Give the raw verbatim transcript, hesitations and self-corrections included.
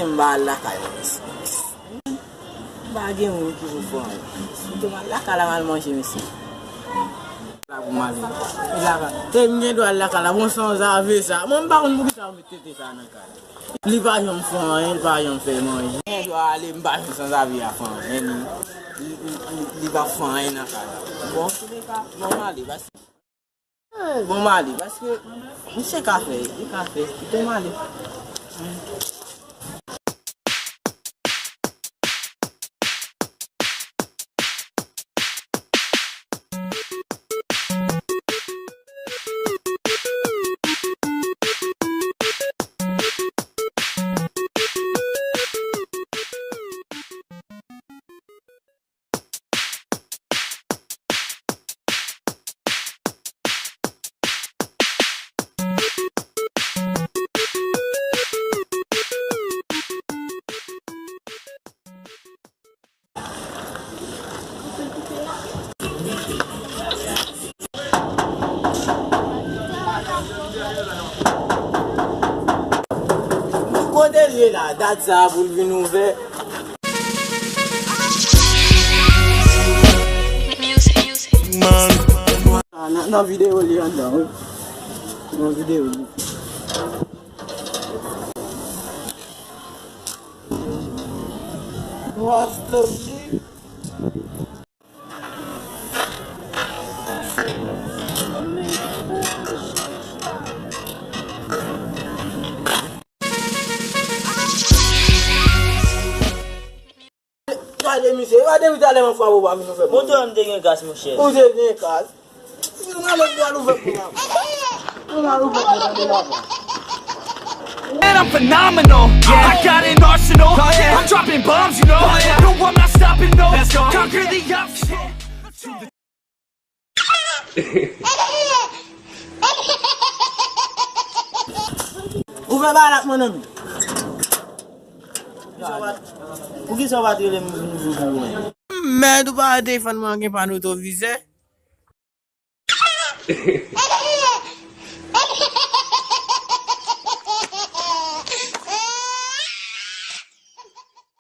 M pa al lakay mwen, mesye. M pa gen moun ki pou fè anyen. Kite m al lakay la, m al manje, mesye. La pou m ale. Lakay. E m gen dwa al lakay la, bon, sanzave sa. Mwen, m pa konn poukisa yo met tete sa nan kay la. Li pa janm fè anyen, li pa janm fè m anyen. M gen dwa ale, m pa janm sanzave a fè anyen. Li, li, li, li, li pa fè anyen nan kay la. Bon, antouleka, bon, m ale, paske Bon, m ale, paske misye ka fè, li ka fè, kite m ale. Kote l ye la, dat sa a pou l vin ouvè? Ah, nan, nan videyo li anndan, wi. Nan videyo li. Rasta G. Gade misye, gade misye, talè m ap frape w pa vin fè. Montre m te gen kas, monchè. Ou te gen kas? Ou mal ouvè pou la. Ou mal ouvè pou la. Man, I'm phenomenal. Yeah. I got an arsenal. Oh, yeah. I'm dropping bombs, you know. Oh, yeah. No, I'm not stopping, no. Let's go. Conquer the obstacle. Ouvè balak, mon ami. Poukisa w pa t rele m vin ouvri pou ou menm? Mèd, ou pa wè telefòn mwen gen pano retrovisè?